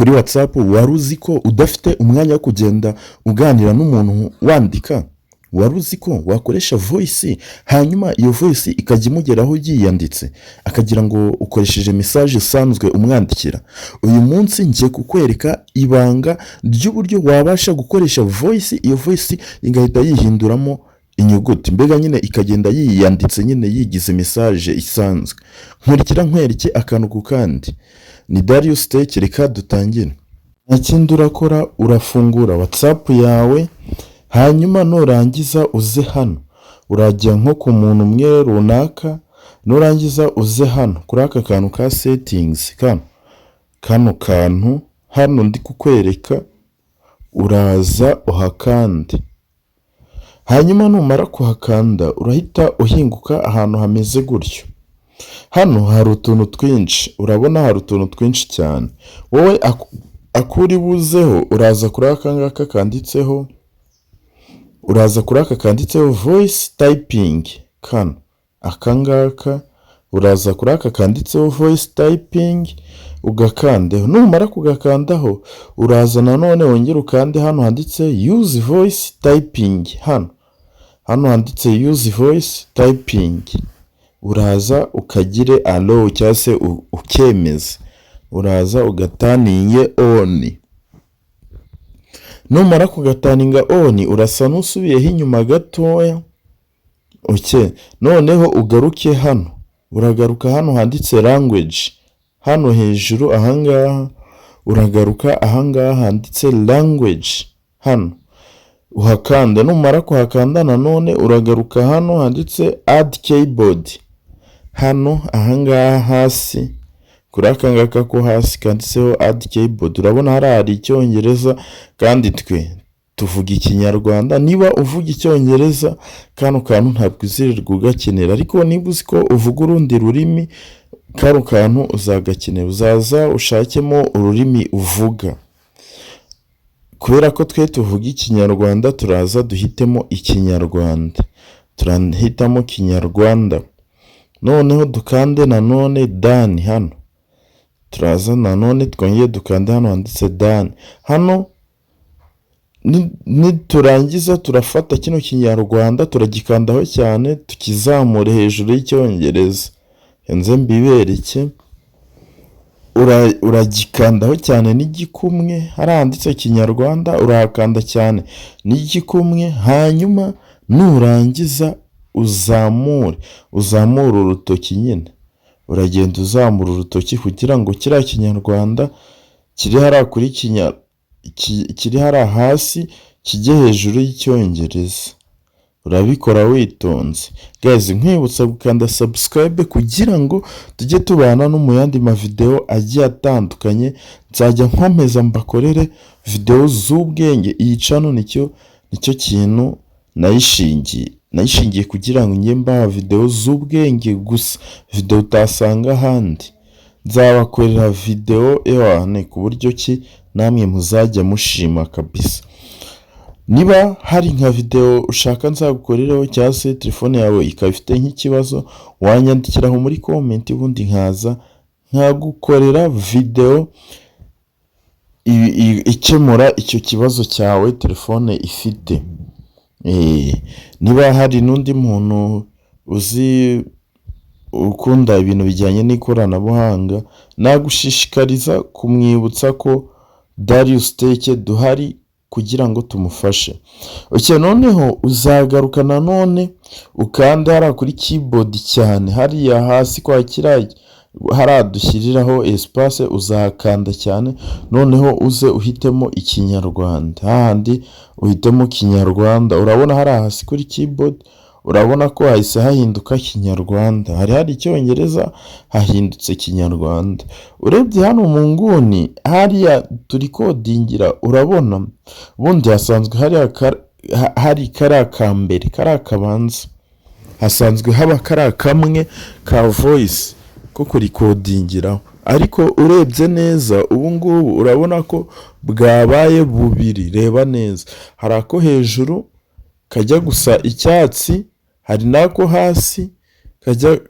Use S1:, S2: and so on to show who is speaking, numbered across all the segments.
S1: Kuri WhatsApp, wari uzi ko udafite umwanya wo kugenda uganira n'umuntu wandika? Wari uzi ko wakoresha voice, hanyuma iyo voice ikajya imugeraho yiyanditse, akagira ngo ukoresheje message isanzwe umwandikira? Uyu munsi ngiye kukwereka ibanga ry'uburyo wabasha gukoresha voice, iyo voice igahita yihinduramo inyuguti, mbega nyine ikagenda yiyanditse nyine, yigize message isanzwe. Nkurikira nkwereke akantu ku kandi. Ni Darius Tech, reka dutangire. Nta kindi urakora, urafungura WhatsApp yawe, hanyuma nurangiza uze hano, urajya nko ku muntu umwe runaka, nurangiza uze hano kuri aka kantu ka settings, kano kantu hano ndi kukwereka, uraza uhakande. Hanyuma numara kuhakanda, urahita uhinguka ahantu hameze gutyo. Hano hari utuntu twinshi, urabona hari utuntu twinshi cyane. Wowe akuri buzeho, uraza kuri aka ngaka kanditseho, uraza kuri aka kanditseho voice typing, kano aka ngaka, uraza kuri aka kanditseho voice typing ugakandeho. Numara kugakandaho, uraza nanone wongere ukande hano handitse use voice typing, hano handitse use voice typing, uraza ukagire allow cyangwa se ukemeza, uraza ugaturninge on. Numara kugaturninga on, urasa n'usubiyeho inyuma gatoya. Okay, noneho ugaruke hano, uragaruka hano handitse language, hano hejuru ahangaha, uragaruka ahangaha handitse language, hano uhakanda. Numara kuhakanda, nanone uragaruka hano handitse add keyboard, hano ahangaha hasi, kuri aka ngaka ko hasi kanditseho add keyboard. Urabona hariya hari Icyongereza kandi twe tuvuga Ikinyarwanda. Niba uvuga Icyongereza, kano kantu ntabwo uzirirwa ugakenera, ariko niba uzi ko uvuga urundi rurimi, kano kantu uzagakenera. Uzaza ushakemo ururimi uvuga. Kubera ko twe tuvuga Ikinyarwanda, turaza duhitemo Ikinyarwanda, turahitamo Kinyarwanda, noneho dukande nanone done. Hano turaza nanone twongere dukande hano handitse done. Hano niturangiza turafata kino Kinyarwanda, turagikandaho cyane, tukizamure hejuru y'Icyongereza. Nze mbibereke. Uragikandaho cyane n'igikumwe, hariya handitse Kinyarwanda urahakanda cyane n'igikumwe, hanyuma nurangiza uzamure urutoki nyine, uragenda uzamura urutoki kugira ngo kiriya Kinyarwanda kiri hariya kuri kinya kiri hariya hasi kijye hejuru y'Icyongereza. Urabikora witonze. Guys, nkwibutsa gukanda subscribe kugira ngo tujye tubana no mu yandi mavideo agiye atandukanye. Nzajya nkomeza mbakorere videwo z'ubwenge. Iyi channel nicyo kintu nayishingiye, kugira ngo njye mbaha videwo z'ubwenge gusa, videwo utasanga ahandi. Nzabakorera videwo ewane ku buryo ki namwe muzajya mushima kabisa. Niba hari nka videwo ushaka nzagukorereho, cyangwa se telefone yawe ikaba ifite nk'ikibazo, wanyandikiraho muri comment, ubundi nkaza nkagukorera videwo ikemura icyo kibazo cyawe telefone ifite. Niba hari n'undi muntu uzi ukunda ibintu bijyanye n'ikoranabuhanga, nagushishikariza kumwibutsa ko Darius Tech duhari kugira ngo tumufashe. Okay, noneho uzagaruka nanone ukande hariya kuri keyboard cyane, hariya hasi kwa kiriya hariya dushyiriraho espace, uzahakanda cyane, noneho uze uhitemo Ikinyarwanda, hahandi uhitemo Kinyarwanda. Urabona hariya hasi kuri keyboard, urabona ko hahise hahinduka Kinyarwanda. Hari hari Icyongereza, hahindutse Kinyarwanda. Urebye hano mu nguni hariya turecordingira, urabona ubundi hasanzwe hari kariya ka mbere, kariya kabanza, hasanzwe haba kariya kamwe ka voice ko kurecordingiraho, ariko urebye neza ubu ngubu urabona ko bwabaye bubiri. Reba neza, hari ako hejuru kajya gusa icyatsi, hari n'ako hasi kajya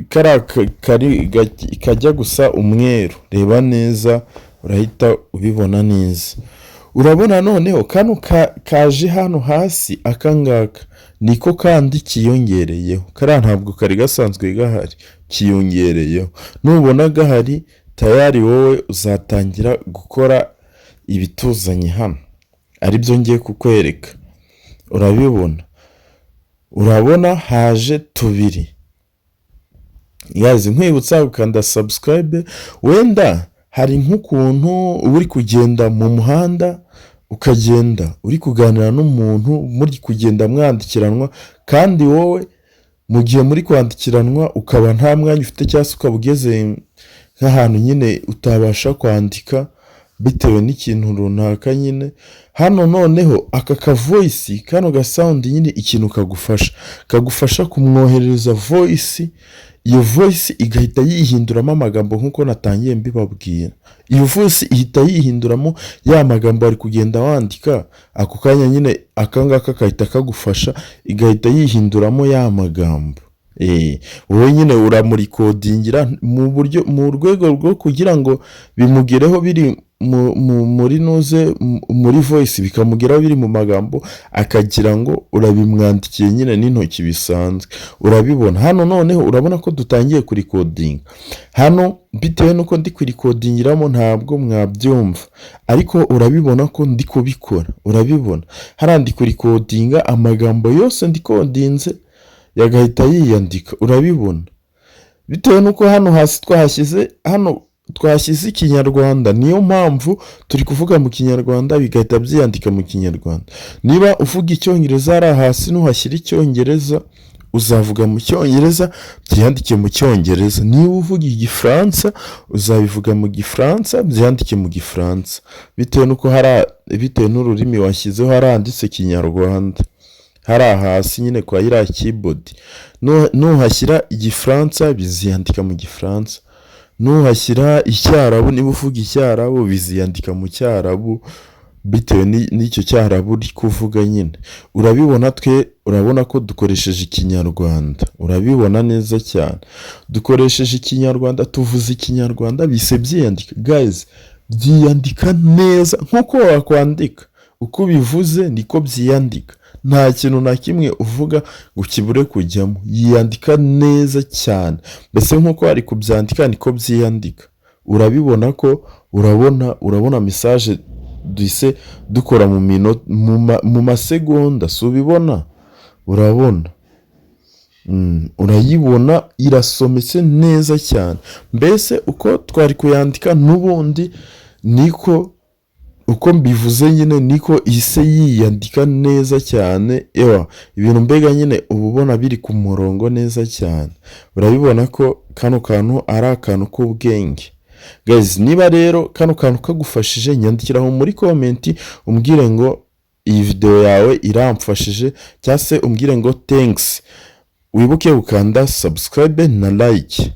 S1: kariya kajya gusa umweru. Reba neza. Urahita ubibona neza. Urabona noneho kano kaje hano hasi, aka ngaka niko kandi kiyongereyeho. Kariya ntabwo kari gasanzwe gahari, kiyongereyeho. Nubona gahari, tayari wowe uzatangira gukora ibituzanye hano, aribyo ngiye kukwereka. Urabibona, urabona haje tubiri. Guys, nkwibutsa gukanda subscribe. Wenda hari nk'ukuntu uba uri kugenda mu muhanda, ukagenda uri kuganira n'umuntu, muri kugenda mwandikiranwa, kandi wowe mu gihe muri kwandikiranwa ukaba nta mwanya ufite, cyangwa se ukaba ugeze nk'ahantu nyine utabasha kwandika bitewe n'ikintu runaka nyine. Hano noneho aka ka voice, kano ga sound nyine, ikintu kagufasha kumwoherereza voice, iyo voice igahita yihinduramo amagambo nk'uko natangiye mbibabwira. Iyo voice ihita yihinduramo ya magambo wari kugenda wandika ako kanya nyine. Aka ngaka gahita kagufasha, igahita yihinduramo ya magambo. Wowe nyine uramurikodingira mu buryo, mu rwego rwo kugira ngo bimugereho biri muri nuze, muri voice, bikamugeraho biri mu magambo, akagira ngo urabimwandikiye nyine n'intoki bisanzwe. Urabibona hano noneho, urabona ko dutangiye kurikodinga hano. Bitewe n'uko ndi kurikodingiramo ntabwo mwabyumva, ariko urabibona ko ndi kubikora. Urabibona hariya ndi kurikodinga, amagambo yose ndikodinze yagahita yiyandika. Urabibona, bitewe n'uko hano hasi twahashyize, hano twashyize Ikinyarwanda, niyo mpamvu turi kuvuga mu Kinyarwanda bigahita byiyandika mu Kinyarwanda. Niba uvuga Icyongereza, hariya hasi nuhashyira Icyongereza, uzavuga mu Cyongereza byiyandike mu Cyongereza. Niba uvuga Igifaransa, uzabivuga mu Gifaransa byandike mu Gifaransa, bitewe n'uko hari, bitewe n'ururimi washyizeho. Haranditse Kinyarwanda hariya hasi nyine kwa iriya keyboard. Nuhashyira Igifaransa biziyandika mu Gifaransa, nuhashyira Icyarabu, niba uvuga Icyarabu, biziyandika mu Cyarabu bitewe n'icyo Cyarabu uri kuvuga nyine. Urabibona, twe urabona ko dukoresheje Ikinyarwanda. Urabibona neza cyane, dukoresheje Ikinyarwanda, tuvuze Ikinyarwanda, bise byiyandika. Guys, byiyandika neza nk'uko wakwandika. Uko ubivuze niko byiyandika, nta kintu na kimwe uvuga ngo kibure kujyamo. Yiyandika neza cyane, mbese nk'uko wari kubyandika niko byiyandika. Urabibona ko urabona message duhise dukora mu masegonda, si ubibona? Urabona, urayibona irasometse neza cyane. Mbese uko twari kuyandika n'ubundi niko, uko mbivuze nyine niko ihise yiyandika neza cyane. Ewa, ibintu mbega nyine uba ubona biri ku murongo neza cyane. Urabibona ko kano kantu ari akantu k'ubwenge. Guys, niba rero kano kantu kagufashije, nyandikiraho muri comment umbwire ngo iyi videwo yawe iramfashije, cyangwa se umbwire ngo thanks. Wibuke gukanda subscribe na like.